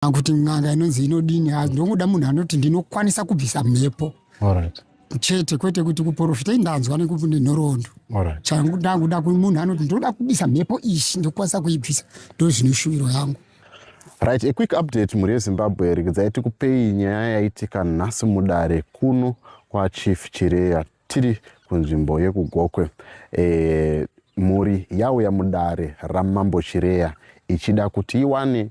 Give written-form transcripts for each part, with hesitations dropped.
Kuti n'anga inonzi inodini, ndongoda munhu anoti ndinokwanisa kubvisa mhepo chete, kwete kuti kuprofita. Indanzwa nenhoroondo changu, ndanguda munhu anoti ndoda kubvisa mhepo ishi, ndokwanisa kuibvisa. Ndo zvine shuviro yangu. Right, a quick update, mhuri yeZimbabwe. Regedzai tikupei nyaya yaitika nhasi mudare kuno kwaChief Chireya. Tiri kunzvimbo yekuGokwe. Mhuri yauya mudare raMambo Chireya ichida kuti iwane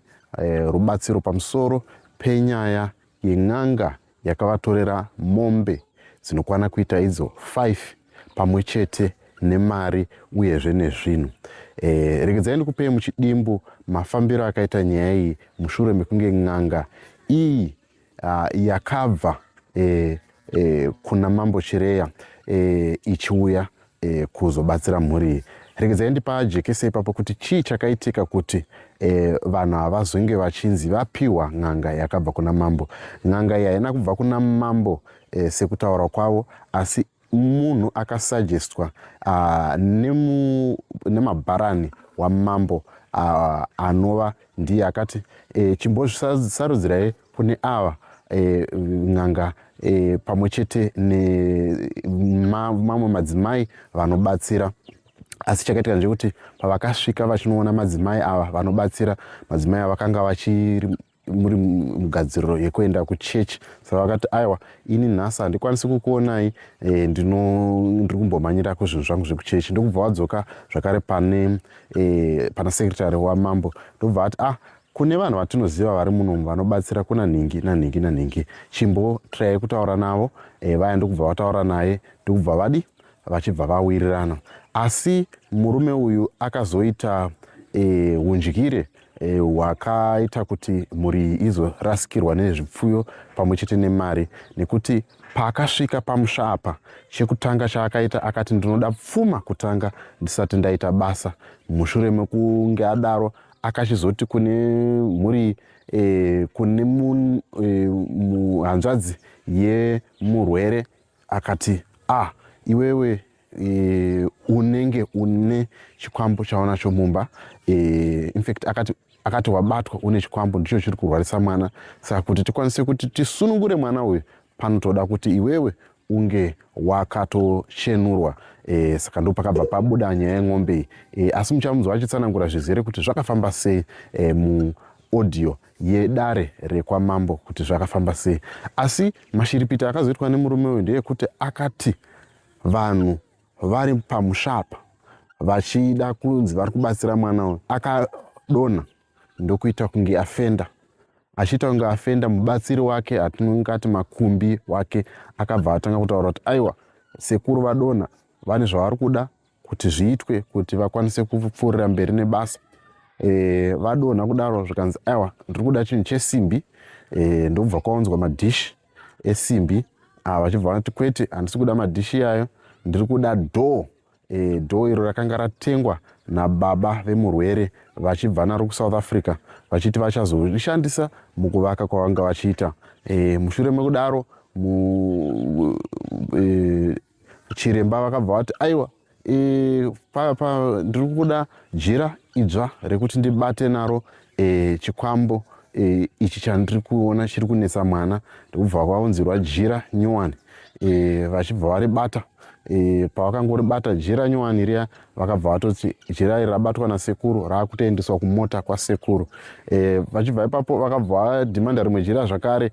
rubatsiro pamusoro penyaya yen'anga yakavatorera mombe dzinokwana kuita idzo 5 pamwe chete nemari uyezve nezvinhu. Regedzai ndikupei muchidimbu mafambiro akaita nyaya iyi mushure mekunge n'anga iyi yakabva kuna Mambo Chireya ichiuya kuzobatsira mhuri iyi. Regedzai ndipajekese ipapo kuti chii chakaitika kuti vanhu havazonge vachinzi vapiwa n'anga yakabva kuna mambo. N'anga iyi haina kubva kuna mambo sekutaura kwavo, asi munhu akasuggestwa nemabharani wamambo anova ndiye akati chimbozvisarudzirai kune ava n'anga pamwe chete nemamwe madzimai vanobatsira. Asi chakaitika ndechekuti pavakasvika vachinoona madzimai ava vanobatsira, madzimai ava vakanga vachiri muri mugadziriro yekuenda kuchechi, saka vakati, "Aiwa, ini nhasi handikwanisi kukuonai, ndiri kumbomhanyira kuzvinhu zvangu zvekuchechi." Ndokubva vadzoka zvakare pane pana secretary wamambo, ndokubva vati, "Ah, kune vanhu vatinoziva vari munomu vanobatsira, kuna nhingi nanhingi nanhingi, chimbotirai kutaura navo." Vaya ndokubva vataura naye, ndokubva vadi vachibva vawirirana. Asi murume uyu akazoita undyire hwakaita kuti mhuri iyi izorasikirwa nezvipfuyo pamwe chete nemari, nekuti paakasvika pamusha apa, chekutanga chaakaita akati, "Ndinoda pfuma kutanga ndisati ndaita basa." Mushure mekunge adaro, akachizoti kune mhuri, kune hanzvadzi yemurwere, akati, "Ah, iwewe unenge une chikwambo chaunacho mumba." In fact akati, "Wabatwa une chikwambo, ndicho chiri kurwarisa mwana. Saka kuti tikwanise kuti tisunungure mwana uyu, panotoda kuti iwewe unge wakatochenurwa." Saka ndo pakabva pabuda nyaya yen'ombe iyi. Asi muchamunzwa achitsanangura zvizere kuti zvakafamba sei muaudio yedare rekwamambo, kuti zvakafamba sei. Asi mashiripiti akazoitwa nemurume uyu ndeyekuti akati vanhu vari pamusha apa vachida kunzi vari kubatsira mwana uyu, akadonha ndokuita kunge afenda. Achiita kunge afenda, mubatsiri wake, atinongati makumbi wake, akabva atanga kutaura kuti, "Aiwa, sekuru vadonha, vane zvavari kuda kuti zviitwe kuti vakwanise kupfuurira mberi nebasa." Vadonha kudaro, zvikanzi, "Aiwa, ndiri kuda chinhu chesimbi." Ndobva kwaunzwa madhishi esimbi. Vachibva vati, "Kwete, handisi kuda madhishi iyayo, ndiri kuda door." Door iro rakanga ratengwa nababa vemurwere vachibva naro kuSouth Africa, vachiti vachazorishandisa mukuvaka kwavanga vachiita. Mushure mekudaro chiremba vakabva vati, "Aiwa, ndiri kuda jira idzva rekuti ndibate naro chikwambo ichi chandiri kuona chiri kunetsa mwana." Ndikubva kwaunzirwa jira nyowani. Vachibva varibata. Pavakangoribata jira nyowani riya, vakabva vatoti jira iri rabatwa nasekuru, raakutoendeswa kumota kwasekuru. Vachibva ipapo vakabva vadhimanda rimwe jira zvakare,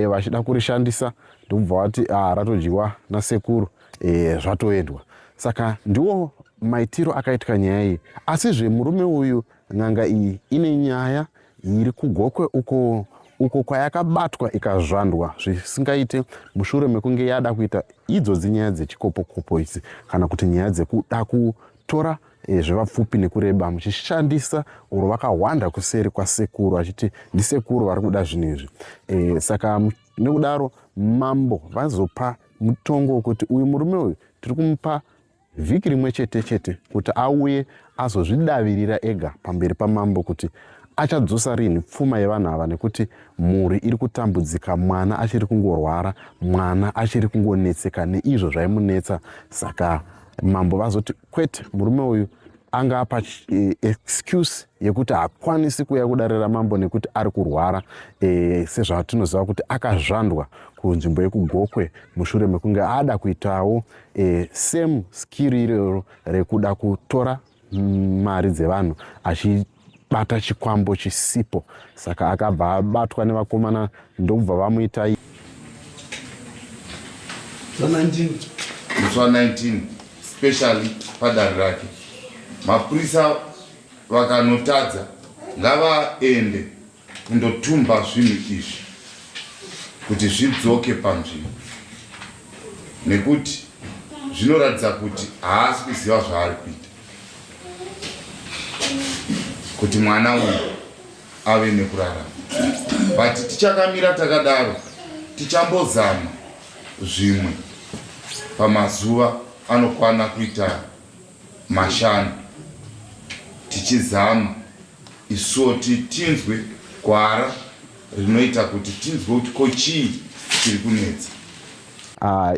vachida kurishandisa, ndikubva vati, "Ah, ratodyiwa nasekuru." Zvatoendwa. Saka ndiwo maitiro akaitika nyaya iyi. Asizve murume uyu, n'anga iyi ine nyaya iri kuGokwe uko, uko kwayakabatwa ikazvandwa zvisingaite mushure mekunge yada kuita idzodzi nyaya dzechikopokopo idzi, kana kuti nyaya dzekuda kutora zvevapfupi nekureba, muchishandisa uro vakahwanda kuseri kwasekuru, achiti ndisekuru vari kuda zvinhu izvi. Saka nekudaro mambo vazopa mutongo wekuti uyu murume uyu tiri kumupa vhiki rimwe chete chete kuti auye azozvidavirira ega pamberi pamambo kuti achadzosa rinhi pfuma yevanhu ava, nekuti mhuri iri kutambudzika, mwana achiri kungorwara, mwana achiri kungonetseka neizvo zvaimunetsa. Saka mambo vazoti kwete, murume uyu Anga apa excuse yekuti haakwanisi kuuya kudare ramambo nekuti ari kurwara, sezvatinoziva kuti akazvandwa kunzvimbo yekuGokwe mushure mekunge ada kuitawo same skill iroro rekuda kutora mari dzevanhu achibata chikwambo chisipo. Saka akabva abatwa nevakomana ndokubva vamuita Musi wa19, specially padare rake, mapurisa vakanotadza ngavaende kundotumba zvinhu izvi kuti zvidzoke panzvimbo, nekuti zvinoratidza kuti haasi kuziva zvaari kuita kuti mwana uyu ave nekurarama. But tichakamira takadaro, tichambozama zvimwe pamazuva anokwana kuita 5, tichizama isuwo tinzwe gwara rinoita kuti tinzwe kuti ko chii chiri kunetsa.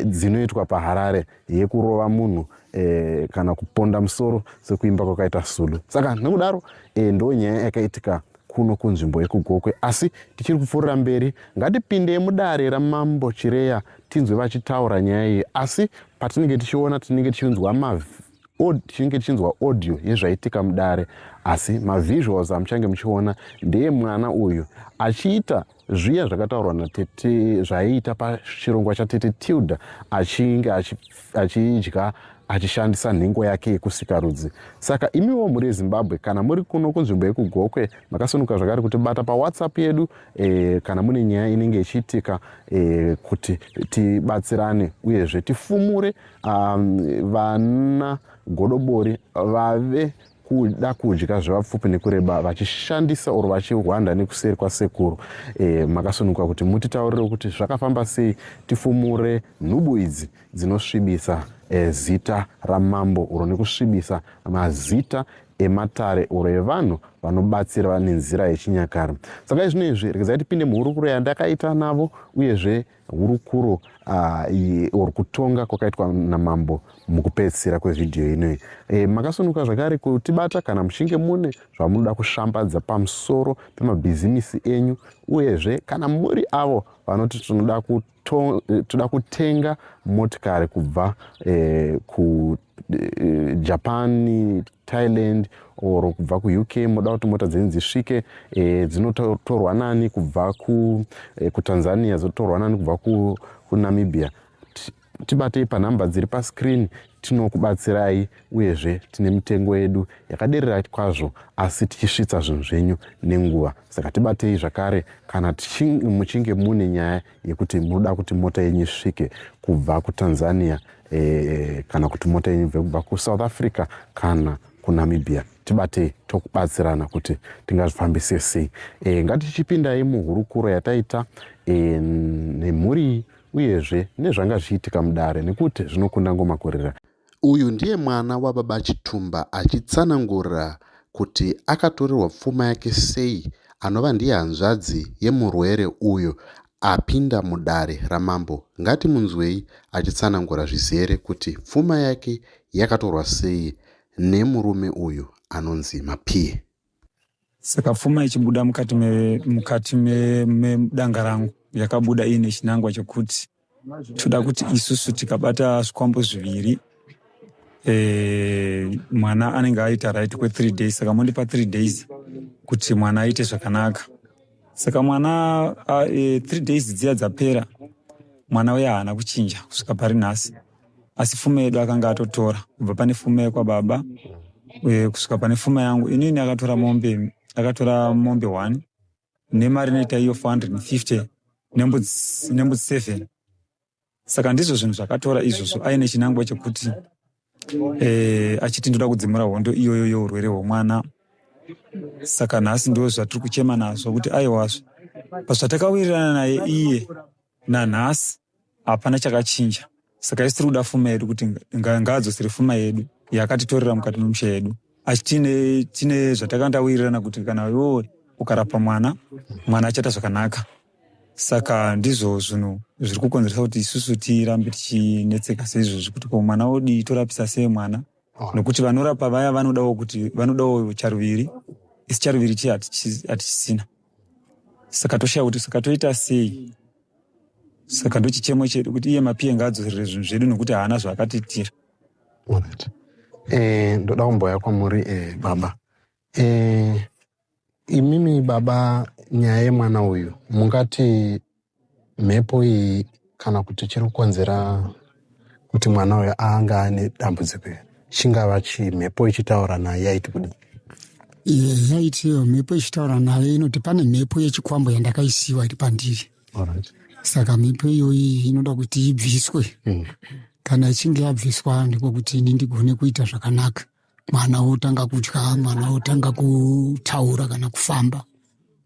Dzinoitwa paHarare yekurova munhu kana kuponda musoro sekuimba kwakaita Sulu. Saka nekudaro ndo nyaya yakaitika kuno kunzvimbo yekuGokwe, asi tichiri kupfuurira mberi. Ngatipindei mudare raMambo Chireya tinzwe vachitaura nyaya iyi, asi patinenge tichiona tinenge tichinzwa audio yezvaitika mudare, asi mavisuals amuchange muchiona ndeyemwana uyu achiita zviya zvakataurwa natete zvaiita pachirongwa chaTete Tilda, achinge achidya achishandisa nhengo yake yekusikarudzi. Saka imiwo mhuri yeZimbabwe, kana muri kuno kunzvimbo yekuGokwe, makasununguka zvakare kutibata paWhatsApp yedu kana mune nyaya inenge ichiitika kuti tibatsirane uyezve tifumure vana godobori vave kuda kudya zvevapfupi nekureba vachishandisa or vachihwanda nekuseri kwasekuru. Makasununguka kuti mutitaurire kuti zvakafamba sei, tifumure nhubu idzi dzinosvibisa zita ramambo uro nekusvibisa mazita ematare uro evanhu vanobatsira nenzira yechinyakare. Saka izvino izvi regedzai tipinde muhurukuro yandakaita navo, uyezve hurukuro or kutonga kwakaitwa namambo mukupedzisira kwevhidhiyo inoyi. Makasununguka zvakare kutibata kana muchinge mune zvamunoda kushambadza pamusoro pemabhizimisi enyu, uyezve kana muri avo vanoti tinoda toda kutenga motikari kubva kuJapan, Thailand or kubva kuUK, moda kuti mota dzenyu dzisvike, dzinotorwa nani kubva kuTanzania, dzotorwa nani kubva kuNamibia, tibatei panhamba dziri pascreen, tinokubatsirai. Uyezve tine mitengo yedu yakaderera kwazvo, asi tichisvitsa zvinhu zvenyu nenguva. Saka tibatei zvakare kana muchinge mune nyaya yekuti munoda kuti mota yenyu isvike kubva kuTanzania kana kuti mota yenyu ibve kubva kuSouth Africa kana kuNamibia. Tibatei, tokubatsirana kuti tingazvifambise sei. Ngatichipindai muhurukuro yataita nemhuri, uyezve nezvanga zvichiitika mudare, nekuti zvinokunda ngoma kurira. Uyu ndiye mwana wababa Chitumba achitsanangura kuti akatorerwa pfuma yake sei, anova ndiye hanzvadzi yemurwere uyo apinda mudare ramambo. Ngatimunzwei achitsanangura zvizere kuti pfuma yake yakatorwa sei nemurume uyu anonzi Mapiye. Saka pfuma ichibuda mukati medanga rangu yakabuda iine chinangwa chekuti toda kuti isusu tikabata zvikwambo zviviri, mwana anenge aita right kwe3 days. Saka mondipa 3 days kuti mwana aite zvakanaka. Saka mwana 3 days dziya dzapera, mwana uya haana kuchinja kusvika pari nhasi, asi pfuma yedu akanga atotora, kubva pane pfuma yekwababa kusvika pane pfuma yangu inini. Akatora mombe 1 nemari inoita iyo 450 nembudzi 7. Saka ndizvo zvinhu zvakatora izvozvo aine chinangwa chekuti achiti ndoda kudzimura hondo iyoyo yeurwere hwemwana. Saka nhasi ndo zvatiri kuchema nazvo kuti aiwazve pazvatakawirirana naye iye nanhasi hapana chakachinja. Saka isi tiri kuda fuma yedu, kuti ngaadzosere fuma yedu yakatitorera mukati memusha yedu, asi tine zvatakandawirirana kuti kana iwewe ukarapa mwana, mwana achaita zvakanaka. Saka ndizvo zvinhu zviri kukonzeresa kuti isusu tirambe tichinetseka seizvozvi kuti ko mwana wodii, torapisa sei mwana. Nokuti vanorapa vaya vanodawo kuti vanodawo charuviri, isi charuviri chiye hatichisina. Saka toshaya kuti saka toita sei. Saka ndochichemo chedu kuti iye Mapiye ngaadzorere zvinhu zvedu nokuti haana zvaakatiitira. Alright. Ndoda kumbouya kwamuri baba. Imimi baba, nyaya yemwana uyu mungati mhepo iyi kana kuti chiri kukonzera kuti mwana uyu anga ane dambudziko iri chingava chii? Mhepo ichitaura naye yaiti kudii? Iye yaitiyo mhepo ichitaura naye inoti pane mhepo yechikwambo yandakaisiwa iri pandiri. Alright. Saka mhepo iyoyi inoda kuti ibviswe. Kana ichinge yabviswa ndiko kuti ini ndigone kuita zvakanaka. Mwana wotanga kudya, mwana wotanga kutaura kana kufamba.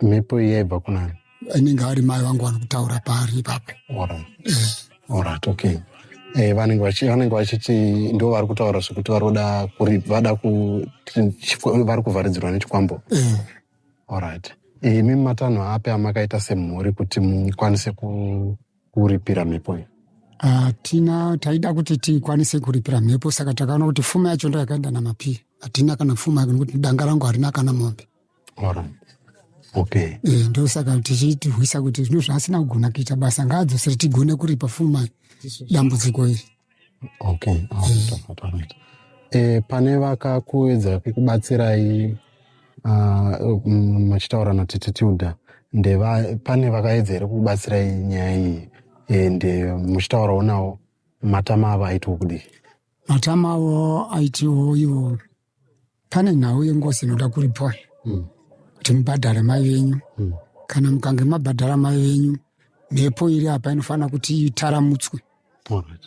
Mhepo iyi yaibva kunani? Anenge ari mai vangu vari kutaura paari ipapo. Alright. Alright, okay. Vanenge vachiti ndo vari kutaura zvekuti vari kuda vada vari kuvharidzirwa nechikwambo. Alright. Imi matanho api amakaita semhuri kuti mukwanise kuripira mhepo iyi? Hatina, taida kuti tikwanise kuripira mhepo, saka takaona kuti pfuma yacho ndo yakaenda naMapiye. Hatina kana pfuma nekuti danga rangu harina kana mombe. Alright. Okay. Ndosaka tichirwisa kuti zvino zvaasina kugona kuita basa ngaadzosere tigone kuripa pfuma dambudziko iri. Okay. Alright, alright, alright. Pane vakakuedza kukubatsirai muchitaura natete Tilda, pane vakaedza here kukubatsirai nyaya iyi, ende muchitaurawo navo matama avo aitiwo kudii? Matama avo aitiwo ivo pane nhau yengozi inoda kuripwa kuti mubhadhare mai venyu. Kana mukange mabhadhara mai venyu, mhepo iri apa inofanira kuti itaramutswe.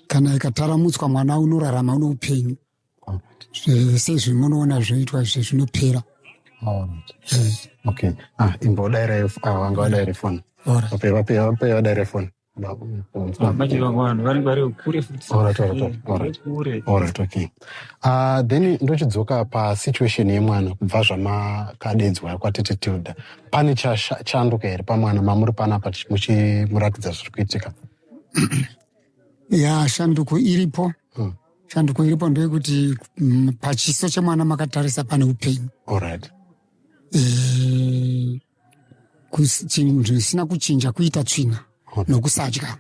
Kana ikataramutswa mwana unorarama une upenyu. Zvese zvimunoona zvoitwa izvi zvinopera. Alright. Okay. Ah, imbodairai, vanga vadaire foni. Alright. Vape vadaire foni. Manje vamwe vanhu vanenge vari kure futi. Alright. Kure. Alright, okay. Then ndochidzoka pasituation yemwana kubva zvamakadedzwa kwatete Tilda. Pane chanduka here pamwana mamuri panapa muchimuratidza zviri kuitika? Ya, shanduko iripo. Shanduko iripo ndeyekuti pachiso chemwana makatarisa pane upenyu. Alright. Chinhu zvisina kuchinja kuita tsvina nokusadya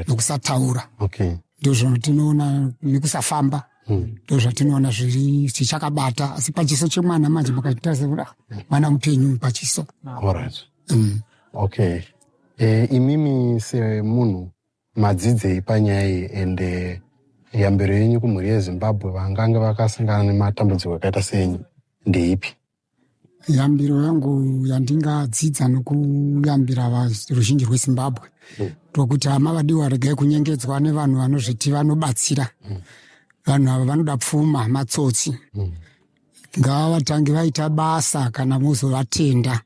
nokusataura. Okay. Ndozvatinoona nekusafamba. Ndozvatinoona zviri zvichakabata, asi pachiso chemwana manje makatarisa kuti mwana mupenyu pachiso. Alright. Okay. Imimi semunhu madzidzei panyaya iyi, ende yambiro yenyu kumhuri yeZimbabwe vangange vakasangana nematambudziko akaita seenyu ndeipi? Yambiro yangu yandingadzidza nokuyambira ruzhinji rweZimbabwe ndokuti hama vadiwa, regai kunyengedzwa nevanhu vanozviti vanobatsira. Vanhu ava vanoda pfuma, matsotsi. Ngavatange vaita basa kana mozovatenda.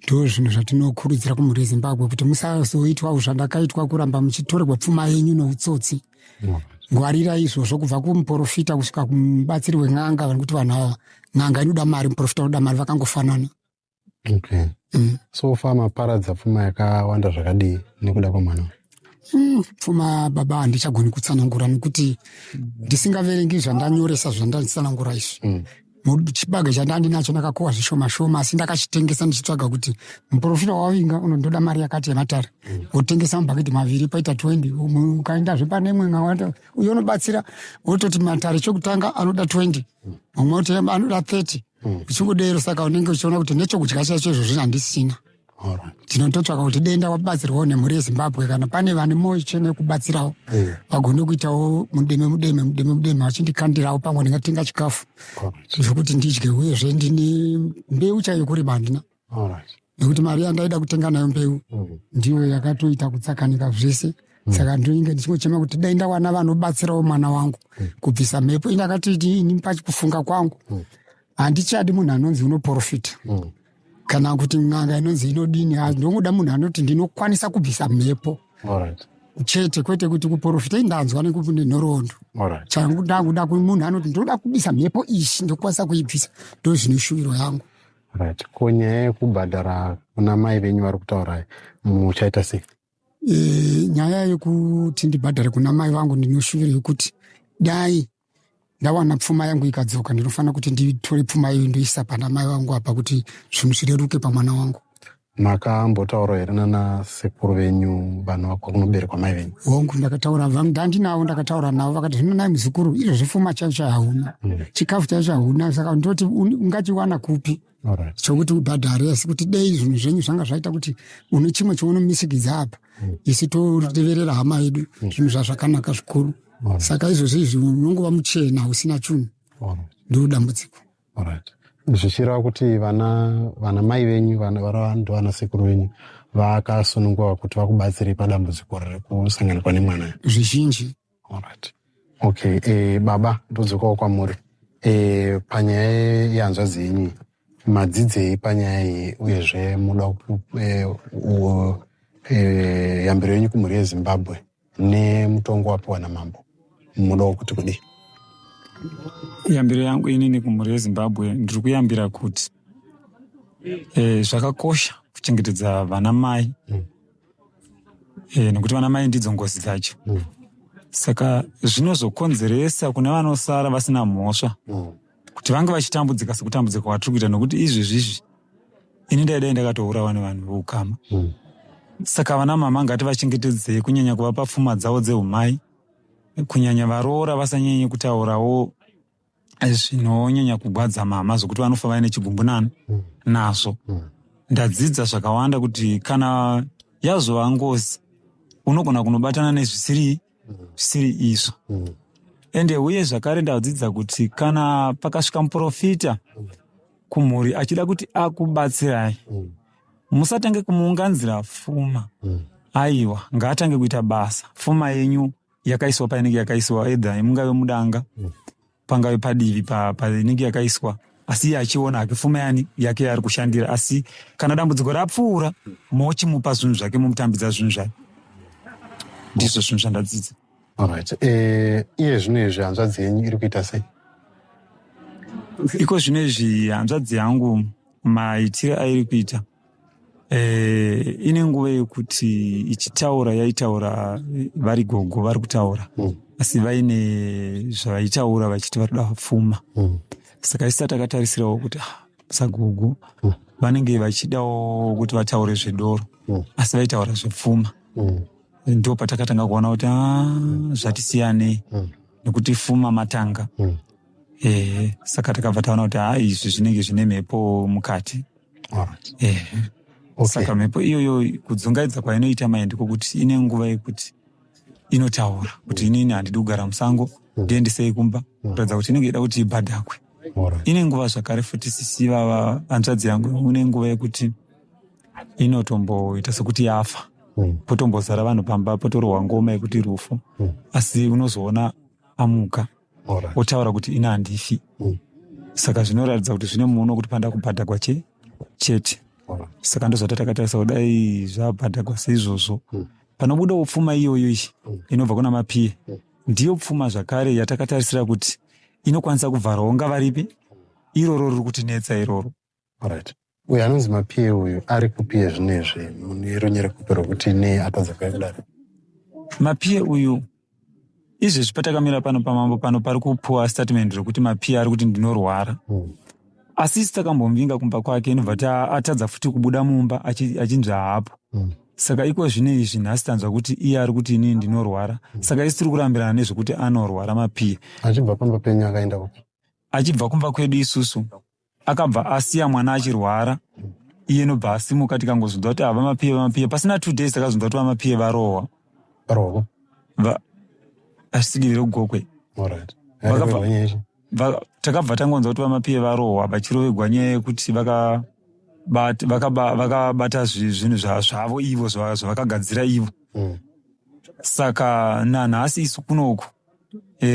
Ndo zvinhu zvatinokurudzira kumhuri yeZimbabwe kuti musazoitwa zvandakaitwa, kuramba muchitorerwa pfuma yenyu noutsotsi. Ngwarira izvozvo kubva kumuprofita kusvika kumubatsiri wen'anga, nekuti vanhu ava n'anga inoda mari, muprofita unoda mari, vakangofanana. Okay. So far maparadza pfuma yakawanda zvakadii nekuda kwemwana? Pfuma baba handichagoni kutsanangura nekuti ndisingaverengi zvandanyoresa zvandatsanangura izvi. Chibage chandandinacho ndakakohwa zvishoma shoma, asi ndakachitengesa ndichitsvaga kuti muprofita wavinga unondoda mari yakati yematare. Wotengesa mabhaketi maviri paita 20, ukaendazve pane imwe ngawanda uyo unobatsira wototi matare chokutanga anoda 20, mumwe woti anoda 30, uchingodero. Saka unenge uchiona kuti nechokudya chacho izvozvi handisina. Tinototsvaka kuti denda wabatsirwawo nemhuri yeZimbabwe, kana pane vane mwoyo chene kubatsirawo vagone kuitawo mudeme mudeme mudeme mudeme vachindikandirawo, pamwe ndingatenga chikafu zvekuti ndidye. Uyezve ndine mbeu chaiyo kurima handina, nekuti mari yandaida kutenga nayo mbeu ndiyo yakatoita kutsakanika zvese. Saka ndinenge ndichingochema kuti dai ndawana vanobatsirawo mwana wangu kubvisa mhepo. Indakati ini pachikufunga kwangu handichadi munhu anonzi unoprofita kana kuti n'anga inonzi inodini. Ndongoda munhu anoti ndinokwanisa kubvisa mhepo chete, kwete kuti kuprofita. Indanzwa nenhoroondo changu, ndakuda munhu anoti ndinoda kubvisa mhepo ishi, ndokwanisa kuibvisa. Ndo zvine shuviro yangu. Right. Ko nyaya yekubhadhara kuna mai venyu vari kutaura muchaita sei? Nyaya yekuti ndibhadhare kuna mai vangu, ndinoshuviro yekuti dai Ndawana pfuma yangu ikadzoka, ndinofanira kuti nditore pfuma iyoyo ndoisa pana mai vangu apa kuti zvinhu zvireruke pamwana wangu. Makambotaura here nana sekuru venyu vanhu kwakunoberekwa mai venyu? Hongu, ndakataura, ndandinavo, ndakataura navo vakati zvino nai muzukuru, izvozvi pfuma chaicho hauna, chikafu chaicho hauna, saka ndoti ungachiwana kupi chokuti ubhadhare? Asi kuti dei zvinhu zvenyu zvanga zvaita kuti une chimwe chaunomisikidza apa, isu toteverera hama yedu, zvinhu zvazvakanaka zvikuru. Saka izvozvi izvi unongova muchena usina chunhu, ndo dambudziko. Alright. Zvichireva kuti vana vana mai venyu vana vana ndo sekuru venyu vakasunungurwa kuti vakubatsire padambudziko riri kusanganikwa nemwana. Zvizhinji. Alright. Okay, baba, ndodzokawo kwamuri. Panyaya yehanzvadzi yenyu, madzidzei panyaya iyi, uyezve muda yambiro yenyu kumhuri yeZimbabwe nemutongo wapiwa namambo, muda kuti kudii? Yambiro yangu inini kumhuri yeZimbabwe, ndiri kuyambira kuti zvakakosha kuchengetedza vana mai, nekuti vana mai ndidzo ngozi dzacho. Saka zvinozokonzeresa kune vanosara vasina mhosva kuti vange vachitambudzika sekutambudzika kwatiri kuita, nekuti izvezvizvi ini ndaidai ndakatourawa nevanhu veukama. Saka vana mama ngativachengetedzei, kunyanya kuvapa pfuma dzavo dzeumai, kunyanya varoora vasanyanye kutaurawo zvinonyanya kugwadza mama zvokuti vanofa vaine chigumbunano nazvo. Ndadzidza zvakawanda kuti kana yazova ngozi unogona kunobatana nezvisiri zvisiri izvo. Ende uye zvakare ndadzidza kuti kana pakasvika muprofita kumhuri achida kuti akubatsirai, musatange kumuunganzira pfuma. Aiwa, ngaatange kuita basa. Pfuma yenyu yakaiswa painenge yakaiswa, either mungave mudanga, pangave padivi painenge yakaiswa, asi iye achiona hake pfuma yani yake yaari kushandira. Asi kana dambudziko rapfuura, mochimupa zvinhu zvake, mumutambidza zvinhu zvake. Ndizvo zvinhu zvandadzidza. Alright. Iye zvino izvi hanzvadzi yenyu iri kuita sei? Iko zvino izvi hanzvadzi yangu maitire airi kuita, ine nguva yekuti ichitaura, yaitaura vari gogo vari kutaura, asi vaine zvavaitaura vachiti vari kuda pfuma. Saka isi takatarisirawo kuti ah, sagogo vanenge vachidawo kuti vataure zvedoro, asi vaitaura zvepfuma. Ndo patakatanga kuona kuti ah, zvatisiyanei, nekuti fuma matanga. Saka takabva taona kuti ha, izvi zvinenge zvine mhepo mukati. Saka mhepo iyoyo kudzungaidza kwainoita mai ndikokuti ine nguva yekuti inotaura kuti inini handidi kugara musango, ndiendesei kumba, kuratidza kuti inenge ida kuti ibhadhakwe. Ine nguva zvakare futi sisi vava hanzvadzi yangu une nguva yekuti inotomboita sekuti yafa, potombozara vanhu pamba, potorohwa ngoma yekuti rufu, asi unozoona amuka, otaura kuti ina handifi. Saka zvinoratidza kuti zvine muono kuti panda kubhadhagwa chete. Saka ndozvatakatarisa kudai zvabhadhagwa seizvozvo, panobudawo pfuma iyoyo iyi inobva kuna Mapiye. Ndiyo pfuma zvakare yatakatarisira kuti inokwanisa kuvharawo ngavaripi iroro riri kutinetsa iroro. Alright. Uyu anonzi Mapiye uyu ari kupiye zvinezvi? Mune runyerekupe rwekuti nei atadza kuuya kudare? Mapiye uyu izvezvi patakamira pano pamambo pano pari kupuwa statement rekuti Mapiye ari kuti ndinorwara. Asi isi takambomuvinga kumba kwake, inobva atadza futi kubuda mumba achinzi haapo. Saka iko zvino izvi nhasi tanzwa kuti iye ari kuti inini ndinorwara. Saka isi tiri kurambirana nezvekuti anorwara Mapiye. Achibva pamba penyu akaenda kupi? Achibva kumba kwedu isusu akabva asiya mwana achirwara, iye nobva asimuka. Tikangozonzwa kuti ava Mapiye, vaMapiye, pasina 2 days takazonzwa kuti vaMapiye varohwa. Rohwa? Asi divi reKugokwe. Alright. Takabva tangonzwa kuti vaMapiye varohwa, vachirovegwa nyaya yekuti vakabata zvinhu zvavo ivo zvavakagadzira ivo. Saka nanhasi isu kunoku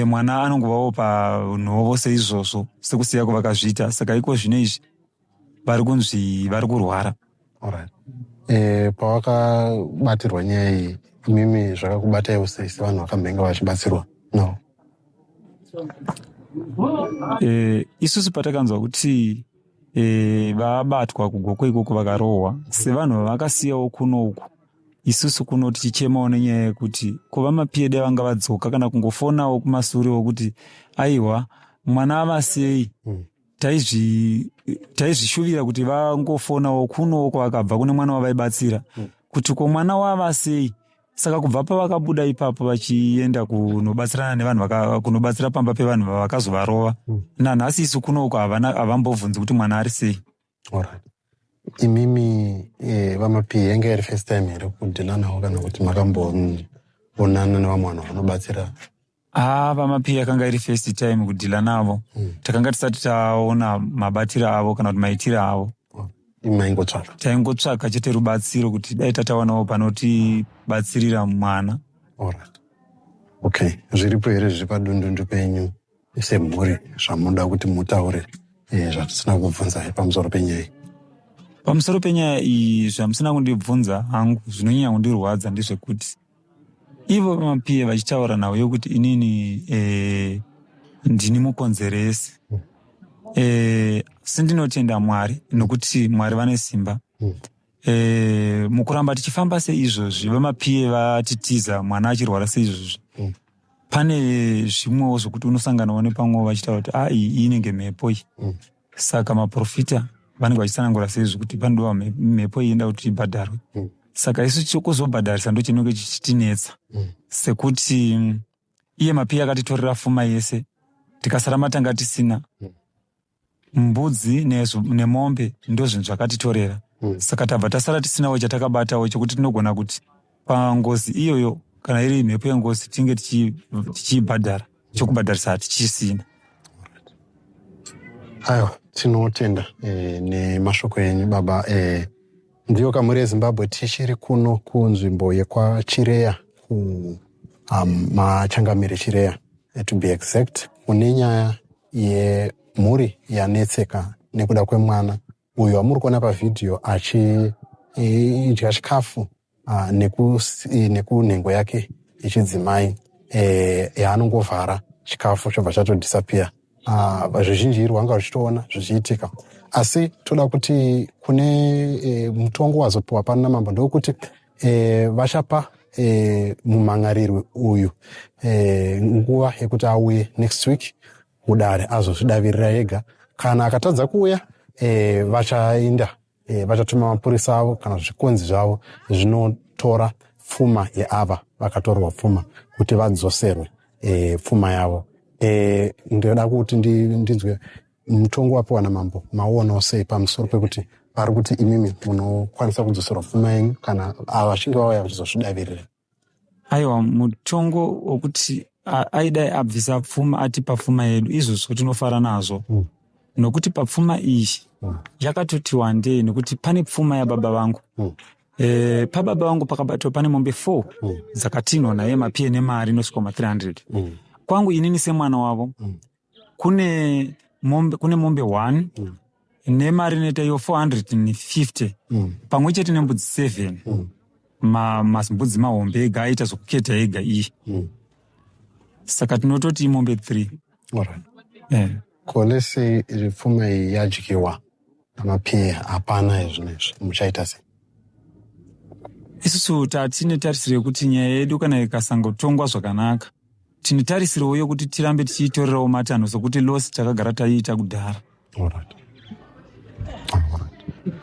mwana anongovawo panhovo seizvozvo, sekusiya kwavakazviita. Saka iko zvino izvi vari kunzi vari kurwara. Alright. Pawakabatirwa nyaya iyi imimi, zvakakubataiwo sei sevanhu vakamhenga vachibatsirwa no? Isusu patakanzwa kuti vabatwa kuGokwe ikoko vakarohwa, sevanhu vavakasiyawo kuno uku. Isusu kuno tichichemawo nenyaya yekuti ko vaMapiye dai vanga vadzoka kana kungofonawo kumasurewo kuti aiwa mwana ava sei. Taizvishuvira kuti vangofonawo kunowo kwavakabva kune mwana wavaibatsira kuti ko mwana wava sei. Saka kubva pavakabuda ipapo vachienda kunobatsirana nevanhu, kunobatsira pamba pevanhu vavakazovarova, nanhasi isu kunoko havambobvunzi kuti mwana ari sei. Alright. Imimi vaMapiye, yanga iri first time here kudhila navo kana kuti makamboonana nevamwe vanhu vanobatsira? Haa, vaMapiye yakanga iri first time kudhila navo. Takanga tisati taona mabatiro avo kana kuti maitiro avo. Imi maingotsvaka? Taingotsvaka chete rubatsiro kuti dai tatawanawo panotibatsirira mwana. Alright. Okay, zviripo here zviri padundundu penyu semhuri zvamunoda kuti mutaure zvatisina kubvunzai pamusoro penyaya iyi? Pamusoro penyaya iyi, zvamusina kundibvunza hangu zvinonyanya kundirwadza ndezvekuti ivo vaMapiye vachitaura nhau yekuti inini ndini mukonzeresi, asi ndinotenda Mwari nokuti Mwari vane simba. Mukuramba tichifamba seizvozvi, vaMapiye vatitiza mwana achirwara seizvozvi, pane zvimwewo zvokuti unosanganawo nepamwewo vachitaura kuti a iyi inenge mhepo iyi. Saka maprofita vanenge vachitsanangura seizvo kuti panodiwa mhepo iyi inoda kuti ibhadharwe. Saka isu chokuzobhadharisa ndo chinenge chichitinetsa, sekuti iye Mapiye akatitorera fuma yese, tikasara matanga tisina. Mbudzi nemombe ndo zvinhu zvakatitorera. Saka tabva tasara tisinawo chatakabatawo chekuti tinogona kuti pangozi iyoyo, kana iri mhepo yengozi, tinge tichiibhadhara. Chokubhadharisa hatichisina. Aiwa, tinotenda nemashoko enyu, baba. Ndiyo kamuri yeZimbabwe, tichiri kuno kunzvimbo yekwaChireya, kuMachangamire, Chireya to be exact, kune nyaya yemhuri yanetseka nekuda kwemwana uyo wamuri kuona pavhidhiyo achidya chikafu nekunhengo yake yechidzimai yaanongovhara, chikafu chobva chatodisappear. Zvizhinji iri wanga uchitoona zvichiitika, asi toda kuti kune mutongo wazopiwa pano namambo ndokuti vachapa mumhan'arirwi uyu nguva yekuti auye next week kudare azozvidavirira ega. Kana akatadza kuuya, vachaenda vachatuma mapurisa avo kana zvikonzi zvavo zvinotora pfuma yeava vakatorwa pfuma kuti vadzoserwe pfuma yavo. Ndinoda kuti ndinzwe mutongo wapiwa namambo, mauonawo sei pamusoro pekuti pari kuti imimi munokwanisa kudzoserwa pfuma yenyu kana ava vachinge vauya vachizozvidavirira? Aiwa, mutongo wokuti aidai abvisa pfuma, atipa pfuma yedu, izvozvo tinofara nazvo, nokuti papfuma iyi yakatoti wandei, nekuti pane pfuma yababa vangu. Pababa vangu pakabatwa pane mombe 4 dzakatinhwa naye Mapiye nemari inosvika ma300. Kwangu inini semwana wavo, kune mombe 1 nemari inoita iyo 450, pamwe chete nembudzi 7, mazimbudzi mahombe ega aita zvokuketa ega iyi. Saka tinototi imombe 3. Alright. Ko lese pfuma iyi yadyiwa namapiye, hapana izvinezvi, muchaita sei? Isusu tatine tarisiro yekuti nyaya yedu kana ikasangotongwa zvakanaka, tine tarisirowo yekuti tirambe tichiitorerawo matanho, sokuti loss takagara taiita kudhara,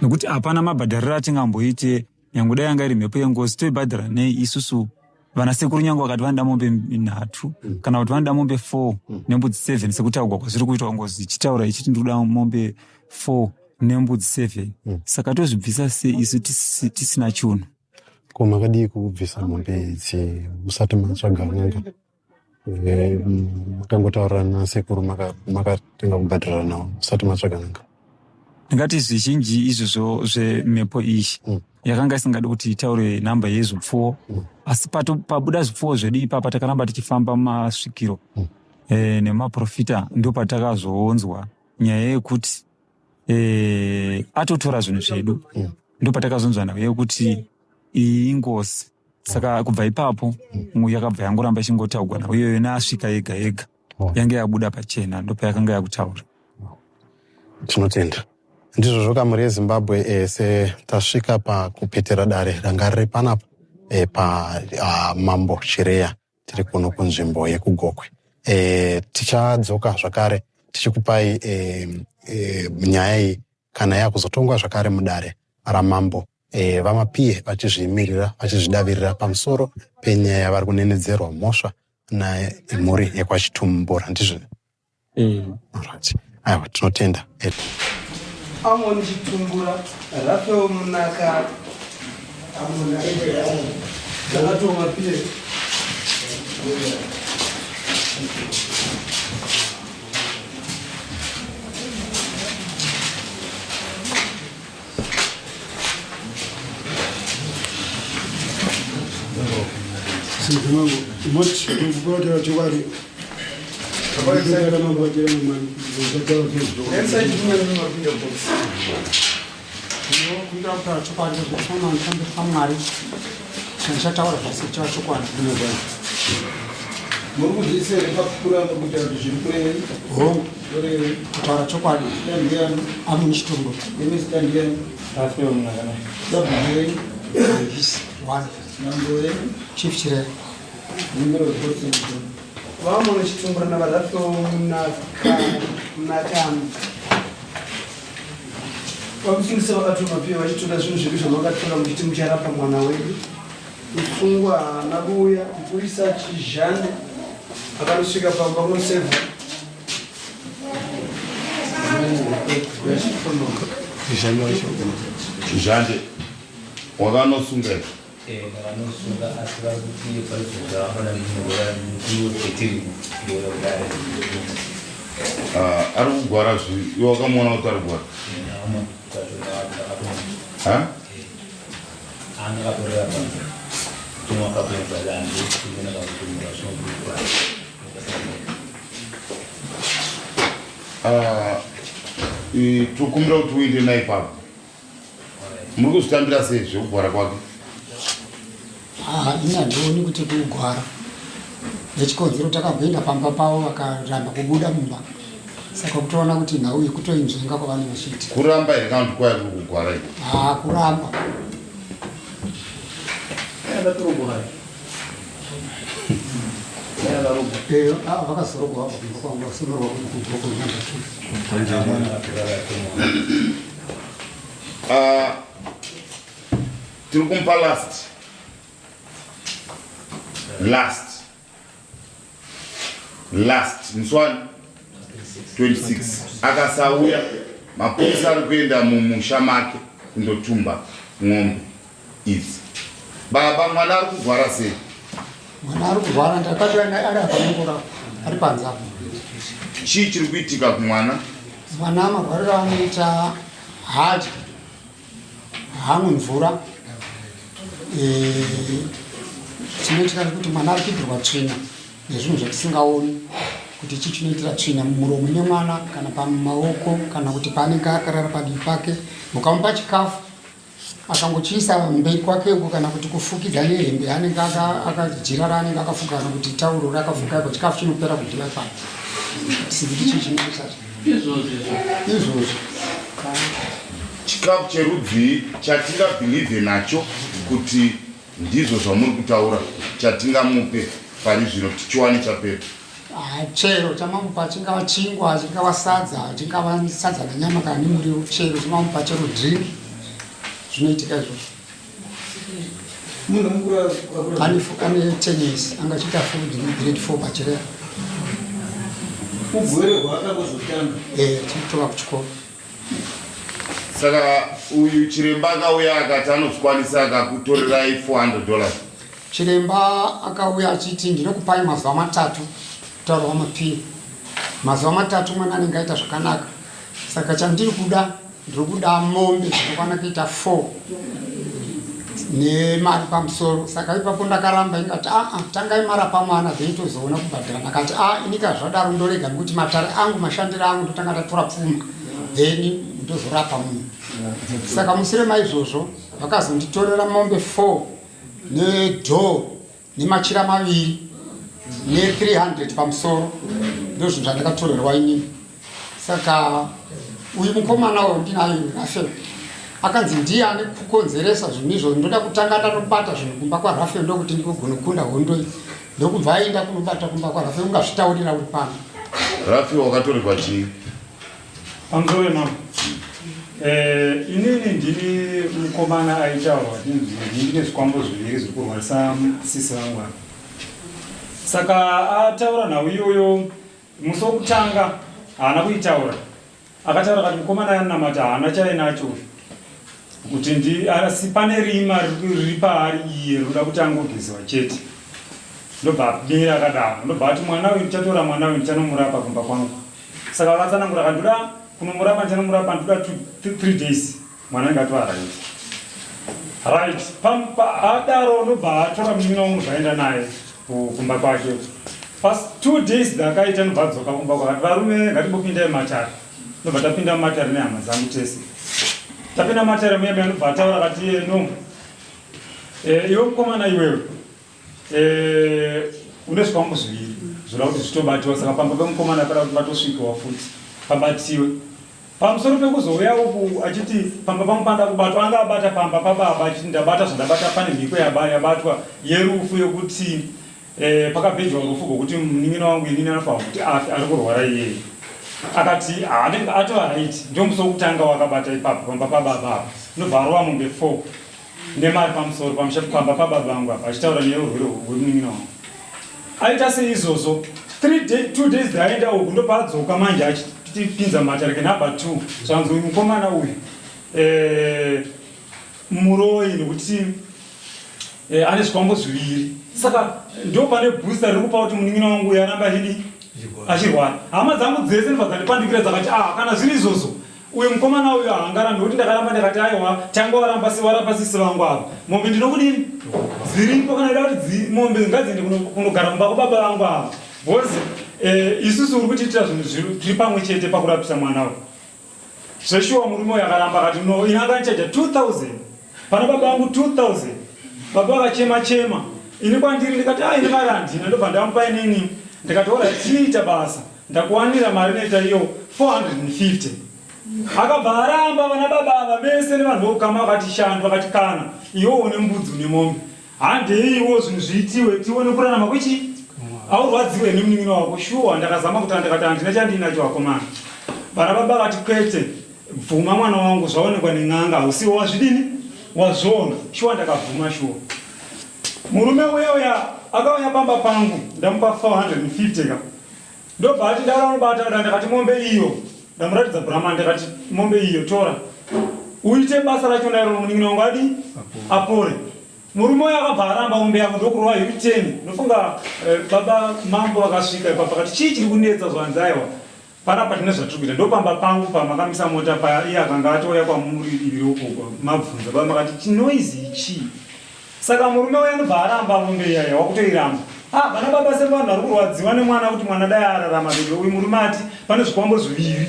nekuti hapana mabhadhariro atingamboite. Nyange dai yanga iri mhepo yengozi, toibhadhara nei isusu vana sekuru? Nyange vakati vanoda mombe nhatu kana kuti vanoda mombe 4 nembudzi 7, sekutaurwa kwazviri kuitwa, ngozi ichitaura ichiti ndikuda mombe 4 nembudzi 7, saka tozvibvisa sei isu tisina chunhu? Ko makadii kubvisa mombe idzi musati matsvaga n'anga? Makangotaurirana nasekuru, makatenga kubhadharana navo musati matsvaga n'anga? Ndingati zvizhinji izvozvo zvemhepo iyi yakanga isingadi kuti itaure nhamba yezvipfuwo, asi pabuda zvipfuwo zvedu ipapa, takaramba tichifamba mumasvikiro nemaprofita, ndo patakazoonzwa nyaya yekuti atotora zvinhu zvedu. Ndo patakazonzwa nhau yekuti iyi ingozi. Saka kubva ipapo yakabva yangoramba ichingotaurwa nhau iyoyo, neasvika yega yega yange yabuda pachena, ndo payakanga yakutaura. Tinotenda. Ndizvozvo, kamuri yeZimbabwe ese, tasvika pakupetera dare ranga riri panapa. e, pamambo ah, Chireya tiri kuno kunzvimbo yekuGokwe. E, tichadzoka zvakare tichikupai e, e, nyaya iyi kana yakuzotongwa zvakare mudare ramambo e, VaMapiye vachizvimirira vachizvidavirira pamusoro penyaya yavari kunenedzerwa mhosva nemhuri yekwaChitumbura ndizvo mm. right. Aiwa tinotenda eh. Amon Chitumbura Rafael Munaka Amon Amon Mapiye Chataura zvese chava chokwadi. Muri kuzviisa here pakukura nokuita kuti zviri kurevei? Hongu. Kutaura chokwadi. Amini Chitumbo. Imi zita ndiyani? Rafael Munakana. Sabhuku wenyu? Yes, one. Mambo wenyu? Chief Chirera. Number of votes Vamwe Chitumbura naVaRafael Munakana. Vakusungisa vakatuma piyo vachitora zvinhu zvedu zvamakatora muchiti mucharapa mwana wedu. Musungwa haana kuuya, mupurisa Chizhande akanosvika pamba kunosevha. Chizhande wakanosunga here? Eh, ndakanosunga asi vari kuti parizogara mukuru kudare. Ah, ari kugwara zvi iwe wakamuona kuti ari kugwara? Ha? Ah, tokumbira kuti uinde naye ipapo muri kuzvitambira sei zvekugwara kwake ah, ini handioni kuti kugwara nechikonzero takamboenda pamba pavo vakaramba kubuda mumba saka kutoona kuti nhau iyi kutoinzvenga kwavanenge vachiita kuramba here kana kuti kwaya kuri kugwara iko haa kuramba eh, ah, vakazorogwa vabva kumba kwangu vasonorwa kugoko number two ah, tiri kumupa last last last musi wani 26 akasauya mapurisa ari kuenda mumusha make kundotumba ng'ombe idzi baba mwana ari kugwara sei mwana ari kugwara ndakati ari akanongora ari panze apo chii chiri kuitika kumwana mwana marwariro anoita haadyi haamwi mvura eh, chinoitika kuti mwana ari kuitirwa tsvina nezvinhu zvatisingaoni kuti chii chinoitira tsvina mumuromo nemwana kana pamaoko kana kuti paanenge akarara padivi pake mukamupa chikafu akangochiisa mberi kwake uko kana kuti kufukidza nehembe yaanenge akajira raanenge akafuka kana kuti tauro rakafuka iko chikafu chinopera kudyiwa ipapo sikuti chii chinoita izvozvo Chikafu cherudzii chatingabhilivhe nacho kuti ndizvo zvamuri kutaura chatingamupe pari zvino kuti chiwane chapera? Ah, chero chamamupa chingava chingwa chingava sadza chingava sadza nenyama kana nemuriwo chero chamamupa chero drink zvinoitika izvozvo Munhu mukuru akura. Ane ane 10 years anga achiita full grade 4 pachireya Ugwere hwaakangozotanga. Eh, tichitova kuchikoro. Saka uyu chiremba akauya akati anozvikwanisa akakutorerai 400 dollars. Chiremba akauya achiti ndinokupai mazuva matatu kutaura wamapini. Mazuva matatu mwana anenge aita zvakanaka. Saka chandiri kuda ndiri kuda mombe dzinokwana kuita 4 nemari pamusoro saka ipapo ndakaramba ingati aa ah, tangai marapa mwana then tozoona kubhadhara ndakati a ah, inika zvadaro ndorega nekuti matare angu mashandiro angu ndotanga ndatora pfuma then ndozorapa munhu saka musure maizvozvo vakazonditorera mombe 4 nedhoo nemachira maviri ne300 pamusoro ndozvinhu zvandakatorerwa inini saka uyu mukomana uyu ndinaye rafael Akanzi ndiye ane kukonzeresa zvinhu izvozvo, ndoda kutanga ndanobata zvinhu kumba kwaRafael ndokuti ndikogonokunda hondo iyi. Ndokubva aenda kunobata kumba kwaRafael, ungazvitaurira uri pano. Rafael wakatorerwa chii? Pamusoro wemambo. Eh, inini ndini mukomana aitaurwa chinzi ndine zvikwambo zviviri zviri kurwarisa sisi vangu ava. Saka ataura nhau iyoyo musi wokutanga haana kuitaura. Akataura akati mukomana anonamata haana chainacho uyu. Kuti ndi asi pane rima riri paari iye rinoda kuti angogezewa chete. Ndobva amira akadaro. Ndobva ati mwana uyu ndichatora mwana uyu ndichanomurapa kumba kwangu. Saka vakatsanangura akati ndoda kunomurapa ndichanomurapa ndoda 3 days mwana ange atova right. Right. Adaro ndobva atora munin'ina wangu ndobva aenda naye kumba kwake. Past 2 days dzakaita ndobva adzoka kumba kwake. Varume ngatimbopindai matare. Ndobva tapinda mumatare nehama dzangu tese. Tapinda mumatare muya muya ndobva ataura akati no. Eh, iwe mukomana iwewe Eh, une zvikwambo zviviri zvoda kuti zvitobatiwa saka pamba pemukomana pada kuti patosvikiwa futi pabatiwe pamusoro pekuzouya uku achiti pamba pangu panda kubatwa anga abata pamba pababa achiti ndabata zvandabata pane mhiko yabatwa yerufu yekuti eh, pakabhejwa rufu rwokuti munin'ina wangu inini anofanira kuti afe ari kurwara iyeye akati anenge atova right ndio musi wokutanga wakabata ipapo pamba pababa apa ndobva arova mombe four nemari pamusoro pamusha pamba pababa vangu apa achitaura nyaya yeurwere hwemunin'ina wangu aita seizvozvo two days dzaenda uku ndopaadzoka manje achitipinza matare kenumber two zvanzi uyu mukomana uyu eh, muroyi nekuti eh, ane zvikwambo zviviri saka ndo pane booster riri kupa kuti munin'ina wangu uyu aramba achidii achirwara hama dzangu dzese ndobva dzandipandukira dzakati ah kana zviri izvozvo Uyu mukomana uyu haangarambi kuti ndakaramba ndakati aiwa tanga waramba si warapa sisi vangu ava mombe ndinokudini dziripo kana ida kuti mombe ngadziende kunogara kumba kwababa vangu ava because eh, isusu uri kutiitira zvinhu tiri pamwe chete pakurapisa mwana uyu zveshuwa murume uyu akaramba akati no ini akandichaja 2000 pana baba vangu 2000 baba vakachema chema ini kwandiri ndikati a ini mari handina ndobva ndamupa inini ndikati ora tiita basa Ndakuwanira mari inoita iyo 450. Akabva aramba vana baba ava vese nevanhu vokukama vakati shanu vakati kana iwe une mbudzi une mombe handeiwo zvinhu zviitiwe tione kurarama kwechi aurwadziwe nemunin'ina wako shuwa ndakazama kuti ndakati handina chandiinacho vakomana vana baba vati kwete bvuma mwana wangu zvaonekwa nen'anga hausiwo wazvidini wazviona shuwa ndakabvuma shuwa murume uya uya akauya pamba pangu ndamupa 450 ka Ndobva ati ndara unobata kuda ndakati mombe iyo ndamuratidza Brahman ndakati mombe iyo tora uite basa racho nairo munin'ina wangu adi apore. Murume uyo akabva aramba mombe yako ndokurova U10 ndofunga eh, baba mambo vakasvika ipapo akati chii chiri kunetsa zvanzi aiwa panapa tine zvatiri kuita ndopamba pangu pamakamisa mota paya iye akanga atouya kwamuri iri ukoko mabvunza baba makati chinoizi ichii Saka murume uya anobva aramba mombe iya iya wakutoiramba. Ah, vana baba sevanhu vari kurwadziwa nemwana kuti mwana dai ararama bebe uyu murume ati pane zvikwambo zviviri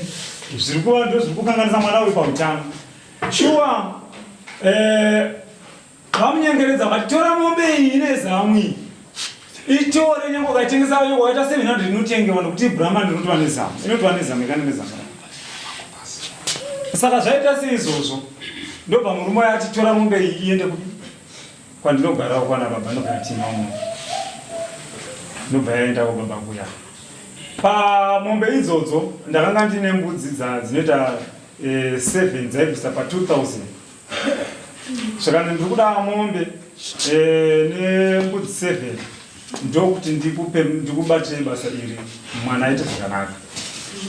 zviri kuva ndo zviri kukanganisa mwana uyu pautano. Shuwa eh vamunyengeredza vakati tora mombe iyi ine zamu iyi. Itore nyange ukaitengesa nyange ukaita 700 inotengewa nekuti Brahman inotova nezamu. Inotova nezamu ikana nezamu. Saka zvaita seizvozvo ndobva murume uya ati tora mombe iyi iende kupi kwandinogarawo kwana baba ndobva yatima umo ndobva yaendako baba kuya pamombe idzodzo ndakanga ndine mbudzi dzinoita eh, 7 dzaibvisa pa 2000 zvakanzi ndiri kuda mombe eh, nembudzi 7 ndokuti ndikupe ndikubatire basa iri mwana aite zvakanaka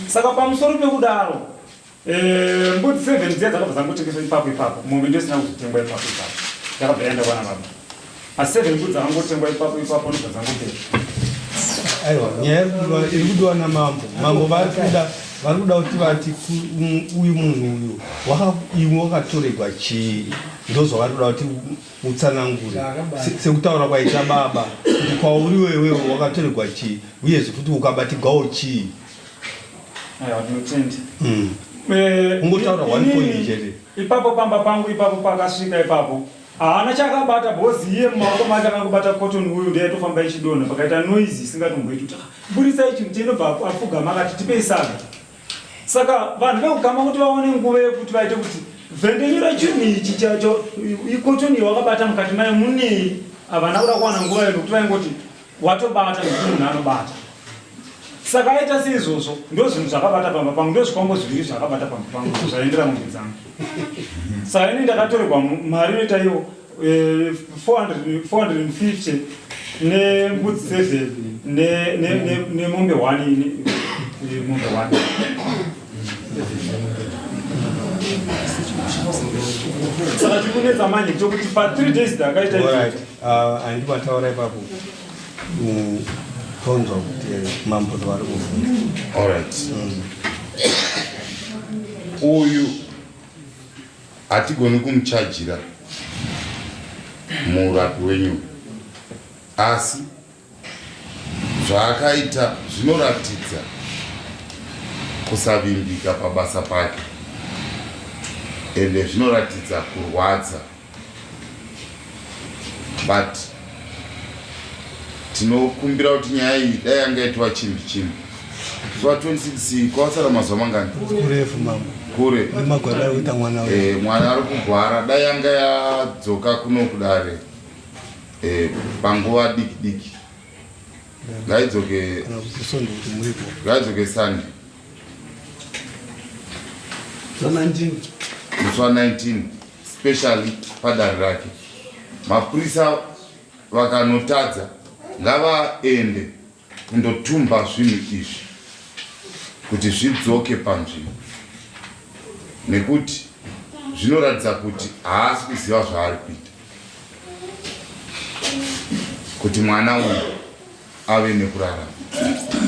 saka pamusoro pekudaro eh, mbudzi 7 dziya dzakabva dzangotengeswa ipapo ipapo mombe ndio isina kuzotengwa ipapo ipapo yakabva yaenda kwana baba asi 7 mbudzi dzakangotengwa ipapo ipapo ndobva dzangopera aiwa nyaya iri kudiwa namambo mambo vari kuda vari kuda kuti vati uyu munhu uyu iwe wakatoregwa chii ndozvavari kuda kuti utsanangure sekutaura kwaita baba kuti kwauri wewewe wakatoregwa chii uyezve futi ukabatigwawo chii mm. eh, ungotaura one point chete ipapo pamba pangu ipapo pakasvika ipapo haana chakabata bhozi iye mumaoko make akangobata cotton uyu ndiye aitofamba ichidonha pakaita noise isingatomboiti kuti ah, burisai chinhu chenobva apfugama akati tipei sadza saka vanhu veukama kuti vaone nguva yekuti vaite kuti Vhendenyura chinhu ichi chacho ikotoni wakabata mukati mayo munei havana kuda kuwana nguva iyo nokuti vaingoti watobata nekuti munhu anobata saka aita seizvozvo ndo zvinhu zvakabata pamba pangu ndo zvikwambo zviviri zvakabata pamba pangu zvaendera mombe dzangu saka ini ndakatorerwa mari inoita iyo 450 eh, nembudzi 7 nemombe 1 mombe 1 saka tiri kunetsa manje chokuti pa 3 days ndakaita handiti wataura ipapo mm, tonzwa kuti mambo vari kuvhunza allright uyu hatigoni kumuchajira murapi wenyu asi zvaakaita zvinoratidza kusavimbika pabasa pake ende zvinoratidza kurwadza but tinokumbira kuti nyaya iyi dai yanga yaitwa chimbi chimbi zuva 26 kwasara mazuva mangani kurefu mambo kure nemagwara ari kuita mwana eh, mwana ari kugwara dai yanga yadzoka kuno kudare eh, panguva diki diki ngaidzoke ngaidzoke sunday musi wa 19 specially padare rake mapurisa vakanotadza ngavaende kundotumba zvinhu izvi kuti zvidzoke panzvimbo nekuti zvinoratidza kuti haasi kuziva zvaari kuita kuti mwana uyu ave nekurarama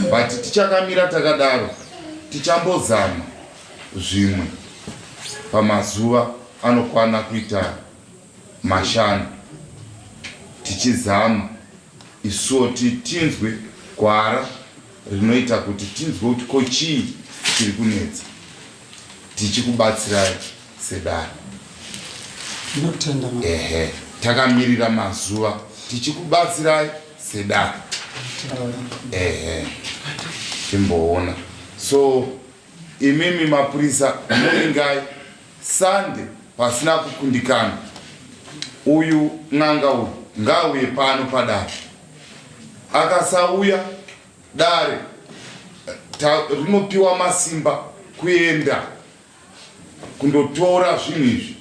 but tichakamira takadaro tichambozama zvimwe pamazuva anokwana kuita mashanu tichizama isuwo tinzwe gwara rinoita kuti tinzwe kuti ko chii chiri kunetsa tichikubatsirai sedare ehe takamirira mazuva tichikubatsirai sedare ehe timboona so imimi mapurisa muringai sande pasina kukundikana uyu n'anga uyu ngaauye pano padare akasauya dare rinopiwa masimba kuenda kundotora zvinhu izvi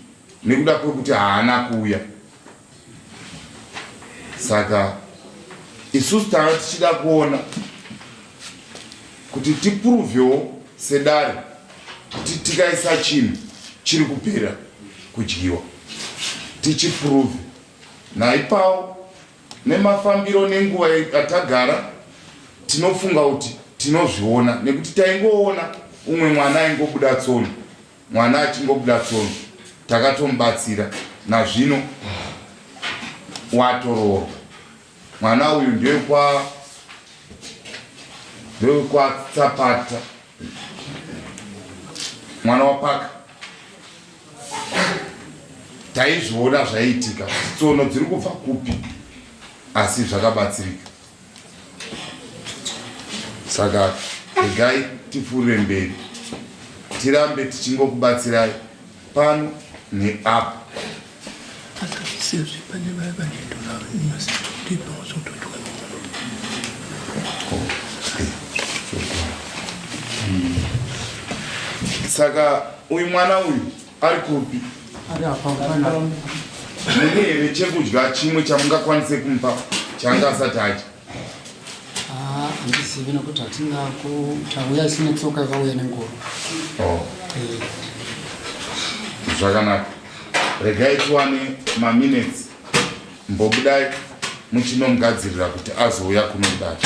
nekuda kwekuti haana kuuya saka isusu tanga tichida kuona kuti tipuruvhewo sedare kuti tikaisa chinhu chiri kupera kudyiwa tichipuruvhe naipawo nemafambiro nenguva yatagara tinofunga kuti tinozviona nekuti taingoona umwe mwana aingobuda tsono mwana achingobuda tsono takatomubatsira nazvino watoroorwa mwana uyu ndewekwa ndewekwatsapata mwana wapaka taizviona zvaiitika kuti tsono dziri kubva kupi asi zvakabatsirika saka regai tipfuurire mberi tirambe tichingokubatsirai pano neapo saka uyu mwana uyu ari kupi mune here chekudya chimwe chamungakwanise kumupa chaanga asati adya ah, handizivi nokuti hatina tauya isine tsoka yakauya nengoro oh. eh. zvakanaka regai tiwane maminutes mbobudai muchinomugadzirira kuti azouya kuno kudai